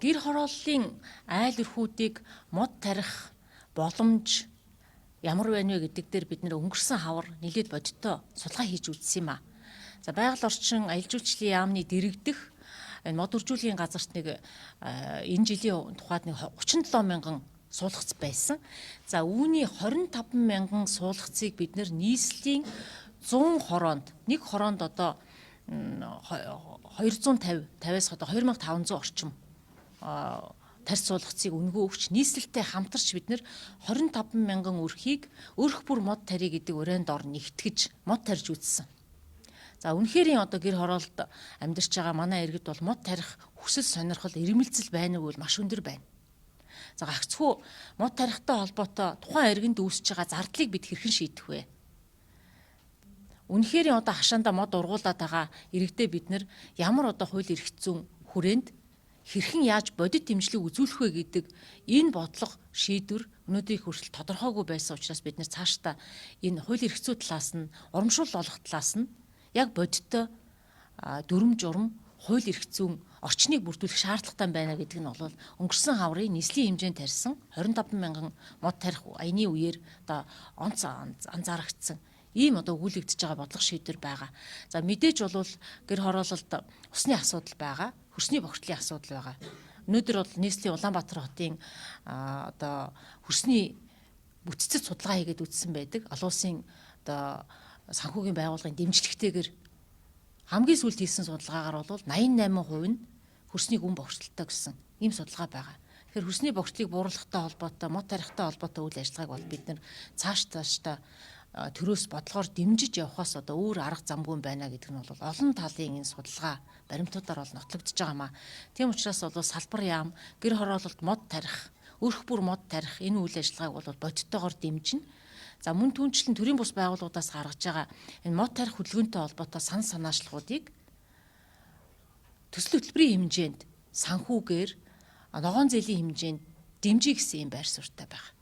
Гэр хорооллын айл өрхүүдийг мод тарих боломж ямар байна вэ гэдэг дээр бид нэр өнгөрсөн хавар нэлээд бодиттой судалгаа хийж үзсэн юм а. За, байгаль орчин аялал жуулчлалын яамны дэрэгдэх энэ мод үржүүлгийн газарт нэг энэ жилийн тухайд нэг 37 мянган суулгац байсан. За, үүний 25 мянган суулгацыг бид нэр нийслэлийн 100 хороонд, нэг хороонд одоо 250 50-аас одоо 2500 орчим тарь суулгацыг өнгөө өгч, нийслэлтэй хамтарч бид нэр 25 мянган өрхийг өрх бүр мод тарья гэдэг урайнд ор нэгтгэж мод тарьж үзсэн. За, үнэхээр одоо гэр хороолд амьдарч байгаа манай иргэд бол мод тарих хүсэл сонирхол, эрмэлзэл байна уу бол маш өндөр байна. За, гагцхүү мод тарихтай холбоотой тухайн иргэнд үүсэж байгаа зардлыг бид хэрхэн шийдэх вэ? Үнэхээр одоо хашаандаа мод ургуулад байгаа иргэдээ бид нар ямар одоо хууль эрх зүйн хүрээнд хэрхэн яаж бодит дэмжлэг үзүүлэх вэ гэдэг энэ бодлого шийдвэр өнөөдрийн хүртэл тодорхойгүй байсан учраас бид нэр цаашдаа энэ хууль эрх зүй талаас нь, урамшуул олох талаас нь яг бодиттой дүрм журм, хууль эрх зүйн орчныг бүрдүүлэх шаардлагатай байна гэдэг нь бол өнгөрсөн хаврын нийслэлийн хэмжээнд тарьсан 25 мянган мод тарих аяны үеэр одоо онц анзаарагдсан ийм одоо өгүүлэгдэж байгаа бодлого шийдвэр байгаа. За, мэдээж бол гэр хороололд усны асуудал байгаа, хөрсний бохирдлын асуудал байгаа. Өнөөдөр бол нийслэлийн Улаанбаатар хотын одоо хөрсний бүтцэд судалгаа хийгээд үзсэн байдаг. Олон улсын одоо санхүүгийн байгууллагын дэмжлэгтэйгээр хамгийн сүүлд хийсэн судалгаагаар бол 88% нь хөрсний гүн бохирдолтой гэсэн ийм судалгаа байгаа. Тэгэхээр хөрсний бохирдлыг бууруулахтай холбоотой, мод тарихтай холбоотой үйл ажиллагааг бол бид нар цааш цаашдаа төрөөс бодлогоор дэмжиж явхаас одоо өөр арга замгүй байна гэдэг нь бол олон талын энэ судалгаа баримтуудаар бол нотлогдож байгаа маа. Тийм учраас бол салбар яам гэр хороололд мод тарих, өрх бүр мод тарих энэ үйл ажиллагааг бол бодиттойгоор дэмжинэ. За, мөн түнчлэн төрийн бус байгууллагуудаас гаргаж байгаа энэ мод тарих хөдөлгөөнтэй холбоотой сан санаачлагуудыг төсөл хөтөлбөрийн хэмжээнд санхүүгээр, ногоон зээлийн хэмжээнд дэмжиж гэсэн юм байр суурьтай байна.